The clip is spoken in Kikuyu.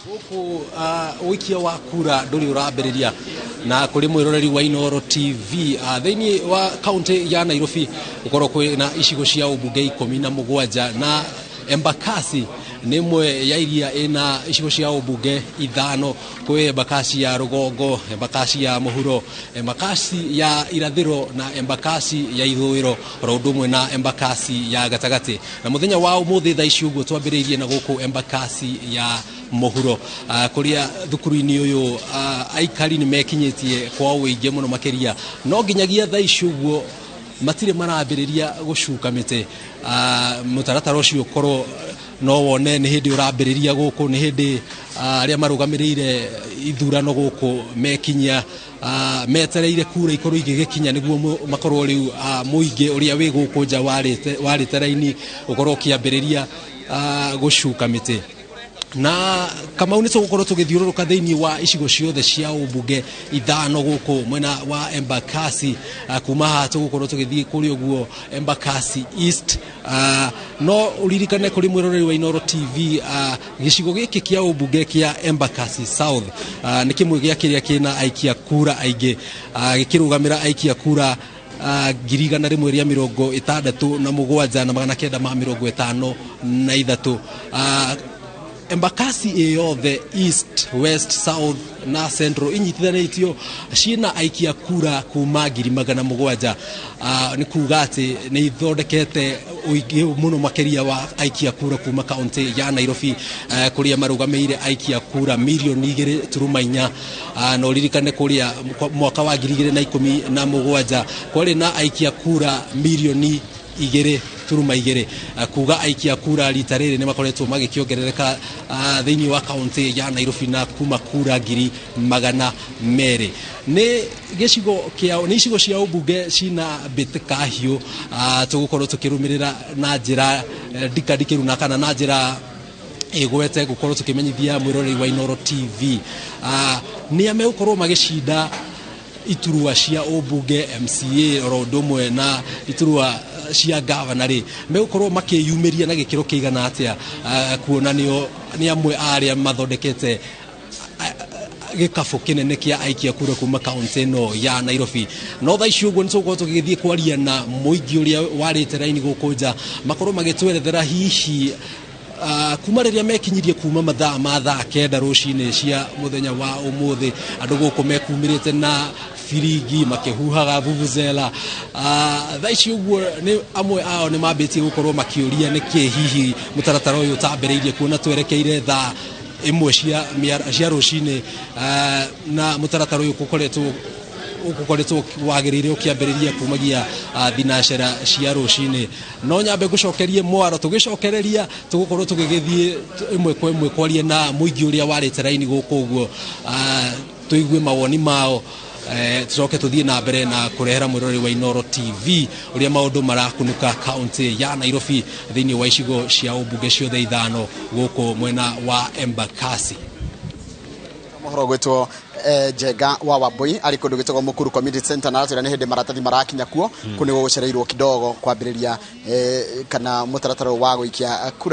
Gũkũ ũikia wa kura ndũrĩ ũrambĩrĩria na kũrĩ mwĩroreri wa Inooro TV thĩinĩ wa kaunti ya Nairobi gũkorwo kwĩ na icigo cia ũmbunge 17, na Embakasi nĩ ĩmwe ya iria ĩna icigo cia ũmbunge ithano. Kwĩ Embakasi ya rũgongo, Embakasi ya mũhuro, Embakasi ya irathĩro na Embakasi ya ithũĩro, oro ũndũ ũmwe na Embakasi ya gatagatĩ. Na mũthenya wa ũmũthĩ thaa ici ũguo twambĩrĩirie na gũkũ Embakasi ya mũhuro, kũrĩa thukuru-inĩ ũyũ aikari nĩ mekinyĩtie kwa ũingĩ mũno makĩria, no nginyagia thaa ici ũguo matirĩ marambĩrĩria gũcuka mĩtĩ. Mũtaratara ũcio ũkorwo no wone nĩ hĩndĩ ũrambĩrĩria gũkũ, nĩ hĩndĩ arĩa marũgamĩrĩire ithurano gũkũ mekinyia, metereire kura ikorwo igĩgĩkinya nĩguo makorwo rĩu mũingĩ ũrĩa wĩ gũkũ nja warĩte raini ũkorwo ũkĩambĩrĩria gũcuka mĩtĩ. Na Kamau, nĩ tũgũkorwo tũgĩthiũrũrũka thĩinĩ wa icigo ciothe cia ũmbunge ithano gũkũ mwena wa Embakasi. Kuma haha tũgũkorwo tũgĩthiĩ kũrĩa ũguo Embakasi East. No ũririkane kũrĩ mwĩroreri wa Inooro TV, gĩcigo gĩkĩ kĩa ũmbunge kĩa Embakasi South nĩ kĩmwe gĩa kĩrĩa kĩna aikia kura aingĩ, gĩkĩrũgamĩra aikia kura 167,953. Embakasi ĩ yothe, East, West, South na Central, inyitithanĩtio ciĩna aikia kura kuma 700,000. Nĩ kuga atĩ nĩ ithondekete ũingĩ mũno makĩria wa aikia kura kuma kaunti ya Nairobi, kũrĩa marũgamĩire aikia kura mirioni 2.4. Na ũririkane kũrĩa mwaka wa 2017 kwarĩ na aikia kura mirioni 2.2, kuga aikia kura rita rĩrĩ nĩ makoretwo magĩkĩongerereka thĩinĩ wa kaunti ya Nairobi na kuma kura 200,000. Nĩ gĩcigo kĩa nĩ icigo cia ũmbunge cina mbĩtĩka hiũ. Tũgũkorwo tũkĩrũmĩrĩra na njĩra ndikandikĩru na kana na njĩra ĩgwete gũkorwo tũkĩmenyithia mwĩroreri wa Inooro TV nĩa megũkorwo magĩcinda iturwa cia ũmbunge, MCA, oro ũndũ ũmwe na iturwa cia gavana rĩ, megũkorwo makĩyumĩria na gĩkĩro kĩigana atĩa, kuona nĩo nĩ amwe a arĩa mathondekete gĩkabũ kĩnene kĩa aikia kura kuma kaunti ĩno ya Nairobi. No thaa ici ũguo nĩ tũgũkorwo tũgĩgĩthiĩ kwaria na mũingĩ ũrĩa warĩte raini gũkũ nja, makorwo magĩtwerethera hihi kuma rĩrĩa mekinyirie kuma mathaa ma thaa 9 rũcinĩ cia mũthenya wa ũmũthĩ, andũ gũkũ mekumĩrĩte na biringi makĩhuhaga vuvuzela. Thaa ici ũguo nĩ amwe ao nĩ mambĩtie gũkorwo makĩũria nĩkĩ hihi mũtaratara ũyũ ũtambĩrĩirie, kuona twerekeire thaa 1 cia rũcinĩ, na mũtaratara ũyũ ũkoretwo wagĩrĩire ũkĩambĩrĩria kumagia thinacera cia rũcinĩ. No nyambe ngũcokerie mwaro, tũgĩcokereria tũgũkorwo tũgĩgĩthiĩ ĩmwe kwa ĩmwe kwaria na mũingĩ ũrĩa warĩte raini gũkũ ũguo, tũigue mawoni mao, tucoke tuthiĩ na mbere na kũrehera mwĩroreri wa Inooro TV ũrĩa maũndũ marakunũka kaunti ya Nairobi thĩinĩ wa icigo cia ũmbunge ciothe ithano gũkũ mwena wa Embakasi. Mohoro gwitwo Njenga wa Wambui arĩ kũndũ gwĩtagwo Mukuru Community Center, na aratwĩra nĩ hĩndĩ maratathi marakinya kuo. Kũ nĩ gũgũcereirwo kidogo kwambĩrĩria kana mũtaratara wa gũikia kura.